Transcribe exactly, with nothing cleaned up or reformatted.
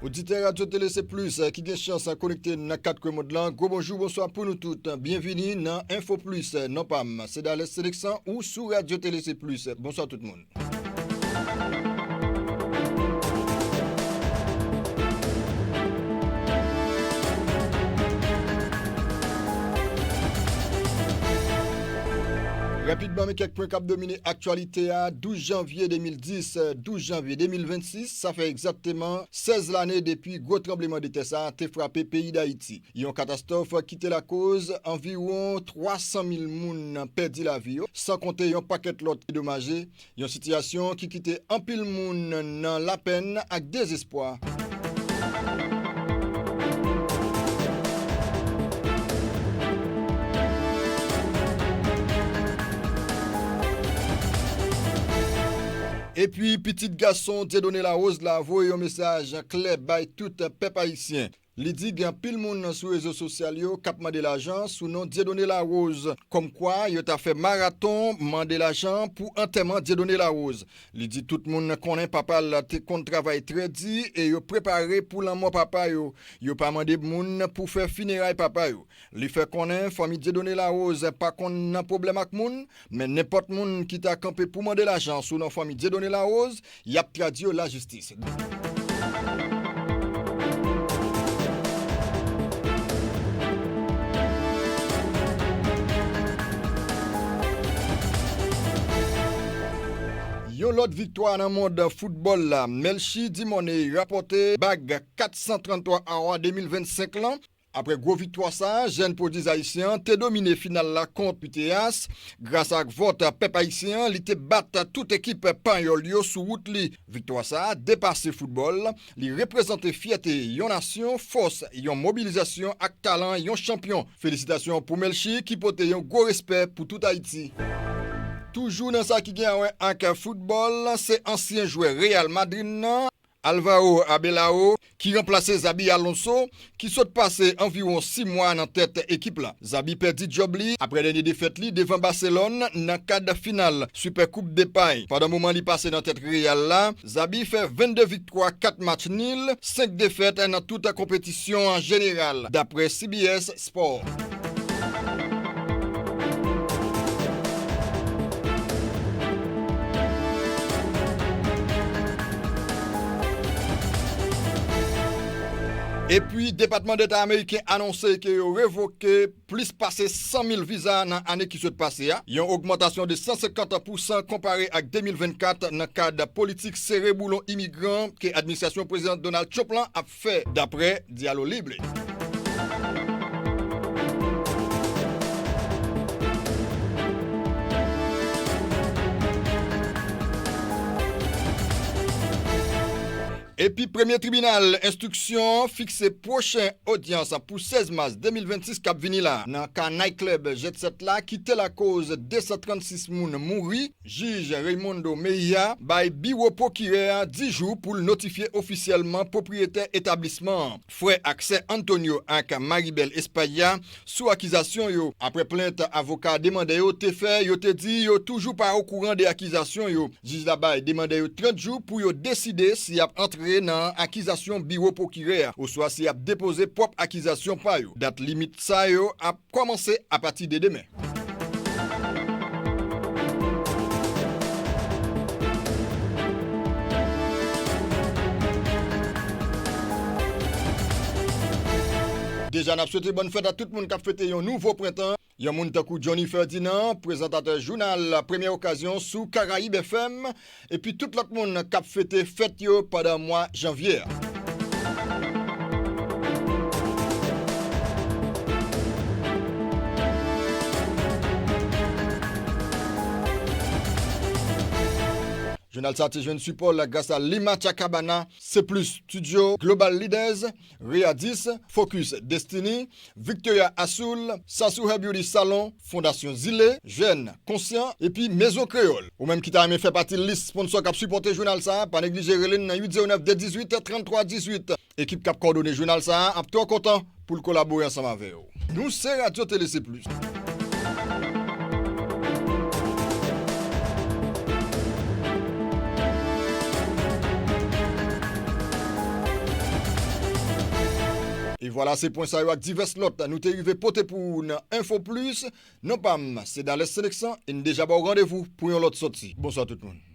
Oditè Radyo Tele Se Plis ki gen chans konekte nan kat kwen mond lan, gwo bonjou, bonswa pou nou tout. Byenvini nan Enfo Plis. Non pa m, se Dales Seleksan ou sou Radyo Tele Se Plis. Bonswa tout moun. Rapidman, men kèk pwen k ap domine aktyalite a. Douz janvye de mil dis, douz janvye de mil vennsis, sa fè egzakteman sèz lane depi gwo tranblemanntè sa a te frape peyi Dayiti. Yon katastwòf ki te lakoz anviwon twa san mil moun pèdi lavi yo, san konte yon pakèt lòt ki domaje. Yon sitiyasyon ki kite anpil moun nan lapenn ak dezespwa. Epi, pitit gason Dieudonné Larose la voye yon mesaj klè bay tout pèp ayisyen. Li di gen anpil moun sou rezo sosyal yo k ap mande lajan sou non Dieudonné Larose, kòmkwa yo ta fè maraton mande lajan pou antèman Dieudonné Larose. Li di tout moun konnen papa l te konn travay trè di e yo prepare pou lanmò papa yo. Yo pa mande moun pou fè fineray papa yo. Li fè konnen fanmi Dieudonné Larose pa konn nan pwoblèm ak moun, men nenpòt moun ki ta kanpe pou mande lajan sou non fanmi Dieudonné Larose, y ap tradui yo lajistis. Yon lòt viktwa nan mond foutbòl la, Melchie Dumornay rapòte bag kat san tranntwa Awa de mil vennsenk lan. Apre gwo viktwa sa a, jèn pwodiz ayisyen an te domine final la kont Pythias. Gras ak vòt pèp ayisyen an, li te bat tout ekip panyòl yo sou wout li. Viktwa sa a depase foutbòl, li reprezante fyète yon nasyon, fòs yon mobilizasyon ak talan yon chanpyon. Felisitasyon pou Melchie ki pote yon gwo respè pou tout Ayiti. Toujou nan sa ki gen a wè ak foutbòl, se ansyen jwè Real Madrid nan, Alvaro Arbeloa, ki ranplase Xabi Alonso, ki sot pase anviwon sis mwa nan tèt ekip la. Xabi pèdi djòb li apre dènye defèt li devan Barcelone nan kad final Supercoupe d'Espagne. Pandan moman li pase nan tèt Real la, Xabi fè vennde viktwa, kat match nil, senk defèt nan tout konpetisyon an jeneral, dapre C B S Sport. Epi, Depatman Deta ameriken anonse ke yo revoke plis pase san mil viza nan ane ki sot pase a, yon ogmantasyon de san senkant pousan konpare ak de mil vennkat nan kad politik sere boulon imigran ke administrasyon Prezidan Donald Trump lan ap fè, dapre Diallo Libre. Epi premye tribinal enstriksyon an fikse pwochen odyans pou sèz mas de mil vennsis k ap vini la. Nan ka nayklèb Jet Set la ki te lakoz de san trannsis moun mouri, jij Raymundo Mejia bay biwo pwokirè a dis jou pou l notifye ofisyèlman pwopriyetè etablisman an, frè ak sè Antonio ak Maribel España, sou akizasyon yo. Apre plent avoka demandè yo te fè, yo te di yo toujou pa okouran de akizasyon yo. Jij la bay demandè yo trant jou pou yo deside si y ap antre nan akizasyon biwo pwokirè a, oswa si y ap depoze pwòp akizasyon pa yo. Dat limit sa yo ap kòmanse apati de demen. Deja, n ap swete bòn fèt a tout moun k ap fete yon nouvo prentan. Yon moun tankou Johnny Ferdinand, prezantatè jounal Premyè Okazyon sou Karayib F M, epi tout lòt moun k ap fete fèt yo pandan mwa janvye a. Jounal sa a te jwenn sipò l gras a Lima Chacabana, Se Plis Studio, Global Leaders, Readis, Focus Destiny, Victoria Azul, Sasoo Hair Beauty Salon, Fondasyon Zile, Jèn Konsyan, epi Mezon Kreyòl. Ou menm ki ta renmen fè pati lis sponsò k ap sipòte jounal sa a, pa neglije rele n nan uit zewo nèf de dizuit tranntwa dizuit. Ekip k ap kòdone jounal sa a ap twò kontan pou l kolabore ansanm avè w. Nou se Radyo Tele Se Plis. Vwala, se pwen sa yo ak divès lòt nou te rive pote pou ou nan Enfo Plis. Non pa m, se Dales Seneksan, e n deja ba w randevou pou yon lòt sòti. Bonswa tout moun.